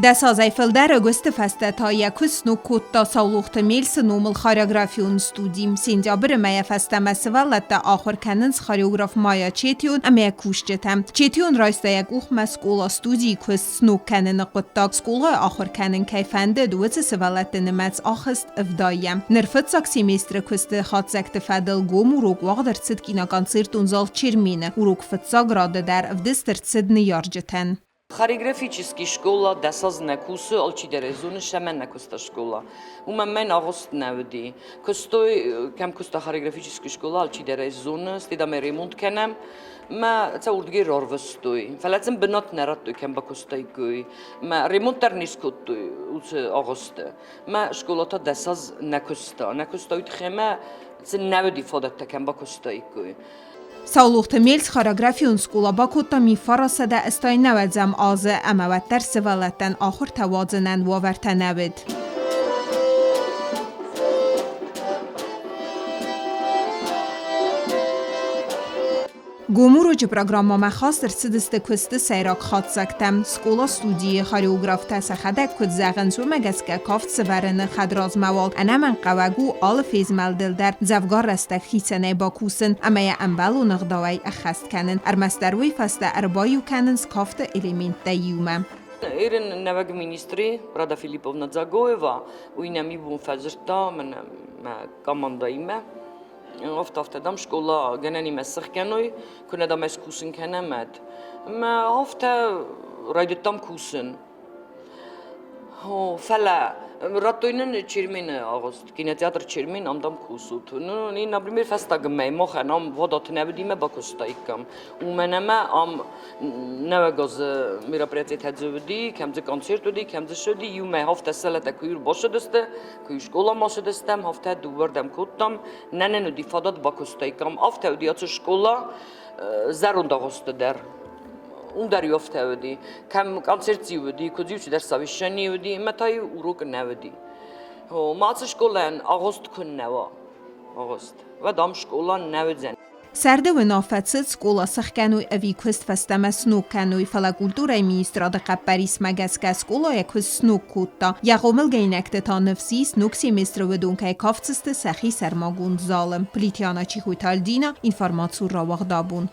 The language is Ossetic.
10 азӕй фылдӕр ӕгуысты фӕстӕ та йӕ куыст сног кодта Саулохты Мельсы номыл хореографион студи. Сентябры мӕйӕ фӕстӕмӕ сывӕллӕттӕ ахуыр кӕнынц хореограф Майя Четион ӕмӕ йӕ кусджытӕ. Четион райста йӕ къухмӕ скъола-студийы куыст сног кӕныны хъуыддаг. Скъолайы ахуыр кӕнын кӕй фӕндыд, уыцы сывӕллӕтты нымӕц ахызт ӕвдайӕ. Ныр фыццаг семестры куысты хатдзӕгты фӕдыл гом урок уагъд ӕрцыд киноконцертон зал Чермены. Урок фыццаг рады дӕр ӕвдыст ӕрцыд ныййарджытӕн. Хореографический школа дӕс азы нӕ кусы, алчидӕр ӕй зоны, цӕмӕн нӕ куыста школа. Уымӕн мӕн агъуыст нӕ уыди. Куыстой, кӕм куыста хореографический школа, алчидӕр ӕй зоны, стӕй дам ӕй ремонт кӕнӕм. Мӕ сӕ уырдыгӕй рарвыстой. Фӕлӕ сын бынат нӕ радтой, кӕм бакуыстаиккой. Мӕ ремонт дӕр не скодтой уыцы агъуысты. Мӕ школа та дӕс аз нӕ куыста. Нӕ куыста уый тыххӕй ӕмӕ сын нӕ уыди фадӕттӕ, кӕм бакуыстаиккой. Саулохты Мельс хореографион скъола бакодта 1989 азы ӕмӕ уӕддӕр сывӕллӕттӕн ахуыртӕ уадзынӕн уавӕртӕ нӕ уыд. Гом урочы программӕмӕ хаст ӕрцыдысты куысты сӕйраг хатдзӕгтӕ. Скъола-студийы хореографтӕ сӕхӕдӕг куыд зӕгъынц, уымӕ гӕсгӕ кафт сӕвӕрыны хӕдразмӕ уал ӕнӕмӕнгхъӕуӕг у алы фезмӕлдыл дӕр дзӕвгар рӕстӕг хицӕнӕй бакусын ӕмӕ йӕ ӕмбӕлон ӕгъдауӕй ӕххӕст кӕнын. Ӕрмӕстдӕр уый фӕстӕ ӕрбаиу кӕнынц кафты элементтӕ иумӕ. Ирин нӕуӕг министри Рада Филипповна Дзагоева, уый нӕм иу бон фӕдзырдта мӕнӕ мӕ командӕимӕ. Афтӕ, дам, скъола гӕнӕнимӕ сыхгӕной, куы нӕ дам ӕз кусын кӕнӕм, ӕд. Ӕмӕ афтӕ райдыдтам кусын. Фӕлӕ радтой нын Чермены агъуыст, кинотеатр Чермен, ам дам кусут. Ну, и, например, фӕстаг мӕй махӕн ам фадат нӕ уыди мӕ бакуыстаиккам. Уымӕн ӕмӕ ам нӕуӕг азы мероприятиетӕ дзы уыди, кӕм дзы концерт уыди, кӕм дзы ссыди, иумӕ афтӕ сӕлӕтӕ куы ӕрбацыдысты, куы скъоламӕ ацыдыстӕм, афтӕ дыууӕрдӕм кодтам. Нӕ нын уыди фадат бакуыстаиккам. Афтӕ уыди ацы скъола зӕронд агъуысты дӕр. Уым дӕр афтӕ уыди. Кӕм концерт уыди, куыд-иу цыдӕр совещание уыди, ӕмӕ та-иу урок нӕ уыди. Ма ацы скъолайӕн агъуыст куыннӕ уа, агъуыст, уӕд ам скъола нӕ уыдзӕн. Сӕрды уынаффӕ цыд скъола сыхгӕной ӕви куыст фӕстӕмӕ сног кӕной, фӕлӕ культурӕйы министрады хъӕппӕрисмӕ гӕсгӕ скъолайы куыст сног кодта. Йӕ хъомылгӕнинӕгты та ныфс ис, ног семестры уыдон кӕй кафдзысты сӕхи сӕрмагонд залы. Плитиана Чихуйтальдина, информацион рауагъд абон.